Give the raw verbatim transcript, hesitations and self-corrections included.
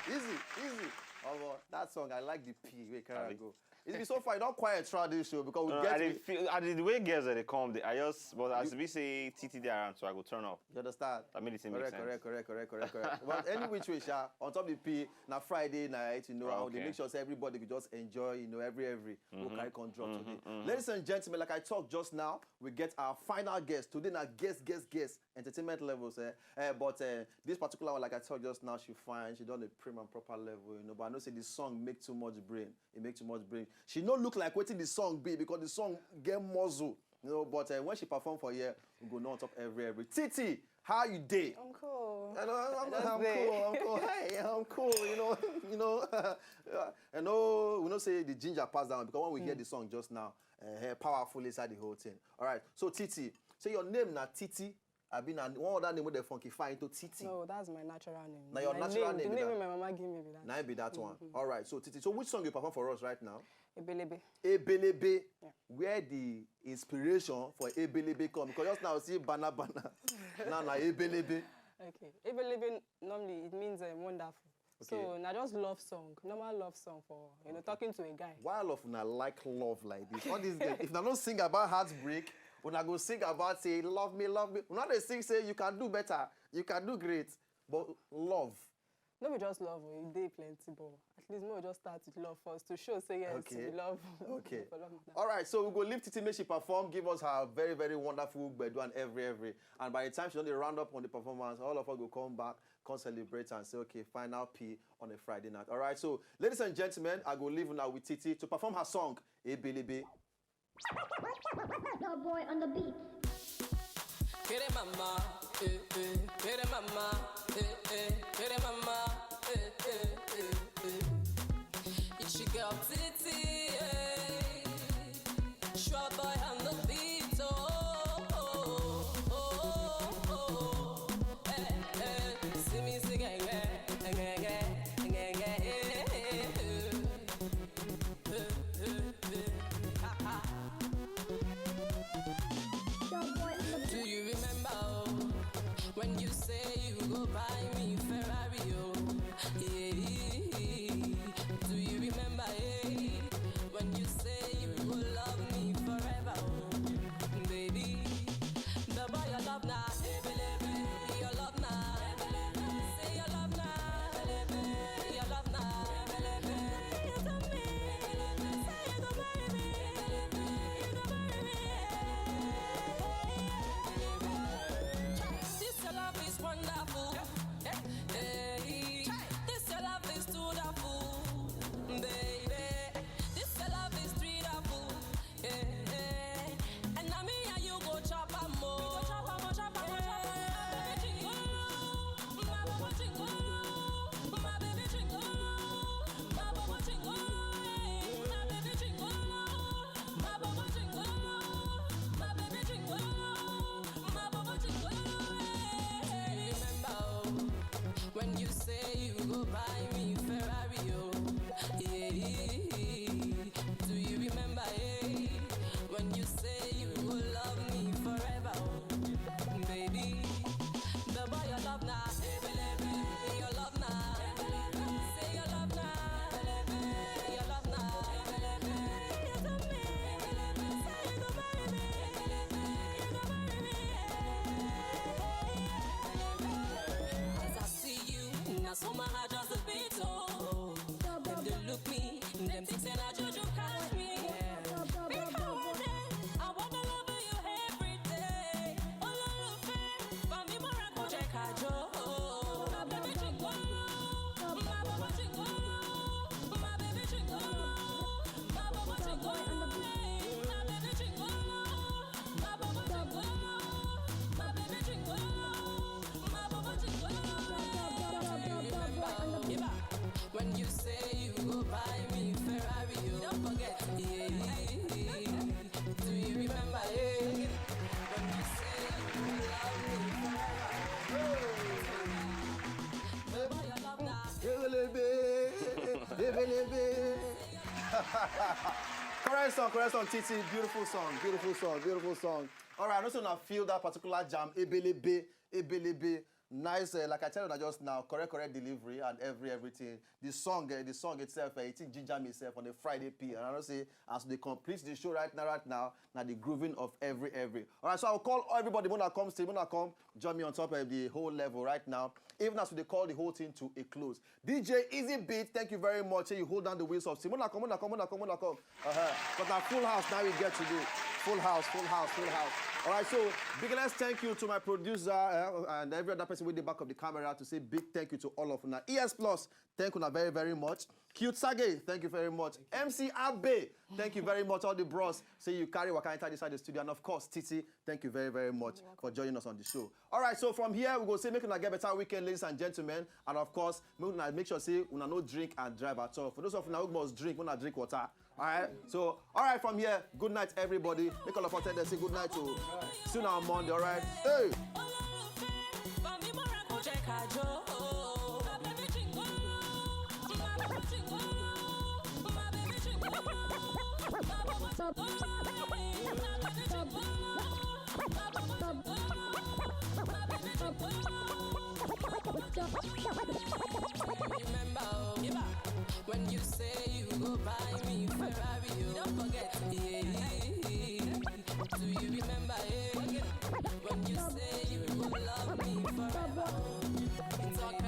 Easy, easy. Omo, that song, I like the P wey carry Abi. Go. It's been so far, e don quiet throughout this show because we Uh, get I dey with- feel, I dey, the way girls dey come, dey, I just, but as we say, Titi dey around, so I go turn up. You understand? I mean, the thing makes Correct, sense. Correct, correct, correct, correct, correct. But any which way, sha, on top of the P, na Friday night, you know, and we dey Okay. Make sure say everybody go just enjoy, you know, every every. Go carry come drop today. Ladies and gentlemen, like I talked just now, we get our final guest. Today na guest, guest, guest. Entertainment levels, eh? Eh, but uh, this particular one, like I talked just now, she fine. She done a prim and proper level, you know. But I know say the song make too much brain. It make too much brain. She no look like wetin the song be because the song get muzzle, you know. But uh, when she perform for here, we go know on top every every. Titi, how you dey? I'm cool. I know, I'm, Just I'm dey. Cool. I'm cool. Hey, I'm cool. You know, you know. I know. We know say the ginger pass down because when we hear the song just now, uh, hey, powerful inside the whole thing. All right. So Titi, say your name na Titi. I been one other name wey dem funkify into Titi. No, that's my natural name. Na your my natural name, name the be name that. My mama give me be that. Na it be that one. All right. So Titi, so which song you perform for us right now? Ebelebe. Ebelebe. Yeah. Where the inspiration for Ebelebe come? Because just now see Bana Bana. Now na Ebelebe. Okay. Ebelebe normally it means uh, wonderful. Okay. So na just love song, normal love song for you know talking to a guy. Why all of una like love like this? All these girls, if una no sing about heartbreak, una go sing about say love me, love me. Una dey sing say you can do better, you can do great, but love. No be just love, oh, e dey plenty, but at least make we just start with love first to show say yes, Okay. we love. Okay. For love matter. All right, so we go leave Titi make she perform, give us her very, very wonderful gbedu and every, every. And by the time she don dey round up on the performance, all of us go come back, come celebrate and say, okay, final P on a Friday night. All right, so ladies and gentlemen, I go leave now with Titi to perform her song, Ebelebe. Your boy on the beat. Kere mama, eh, eh, kere mama, eh, eh, kere mama, eh, eh, eh, eh. It's your girl Titi, eh. Sure boy on the beat, oh, oh, oh, oh, oh. Eh, eh, see me sing, eh, eh, eh, eh, eh, eh, eh, eh. Your boy on the Do you remember oh, when you say you go buy me Ferrari? Oh, yeah. Do you remember eh, when you say you go love me forever? Oh, baby, the boy you love now, your love now, say your love now, your love now. This your love is wonderful. Hey, this your love is wonderful, baby. This your love is wonderful. Hey, hey. And now me and you go chop am, oh. Go chop am, oh, chop am, oh, chop am. My baby jingle, my baby jingle, my baby jingle, my baby jingle, my baby jingle, my baby jingle, my baby jingle. Remember, oh, when you say you go buy me Ferrari, oh, yeah. Do you remember, eh? When you say you go love me forever, oh, baby. The boy you love now, your love now, say your love now, your love now. As I see you, now so my heart just a beat, oh. Dem dey look me, dem think say na juju catch me. Because one day, I wanna love you every day. Olólùfẹ́, bá mi mọ́ra kó jẹ́ ká jó. My baby jingle, my baby jingle, my baby jingle, my baby jingle, my baby jingle, my baby jingle, my baby jingle. When you say you go buy me Ferrari, you don't forget. Yeah. Do you remember? Yeah. When you say you love me forever. Baby, your love now. Ebelebe, ebelebe. Correct song, correct song, Titi. Beautiful song, beautiful song, beautiful song. All right, I know so now feel that particular jam, ebelebe, ebelebe. Nice, uh, like I tell you just now, correct, correct delivery and every everything. The song, uh, the song itself, uh, it ginger me itself on a Friday P. And I don't say as they complete the show right now, right now, now the grooving of every every. All right, so I'll call everybody when I come, still when I come, join me on top of the whole level right now. Even as we call the whole thing to a close. D J Easy Beat, thank you very much. Hey, you hold down the wheels of Simona. Come on, come on, come on, come on. Uh-huh. But now full house now we get to do. Full house, full house, full house. All right, so biggest thank you to my producer uh, and every other person with the back of the camera to say big thank you to all of now. E S Plus, thank you now very, very much. Cute Sage, thank you very much. M C Abe, thank you very much. All the bros, say you carry Waka enter inside the studio. And of course, Titi, thank you very, very much for joining us on the show. All right, so from here, we go say make una get better weekend, ladies and gentlemen. And of course, make una make sure say una no drink and drive at all. For those of una who must drink, una drink water. All right, so all right, from here, good night, everybody. Make all of us tell them say good night to see you on Monday. All right, hey. Remember, oh, when you say you go buy me Ferrari, you don't forget. Yeah. Do you remember? Eh? When you say you go love me forever, oh, talk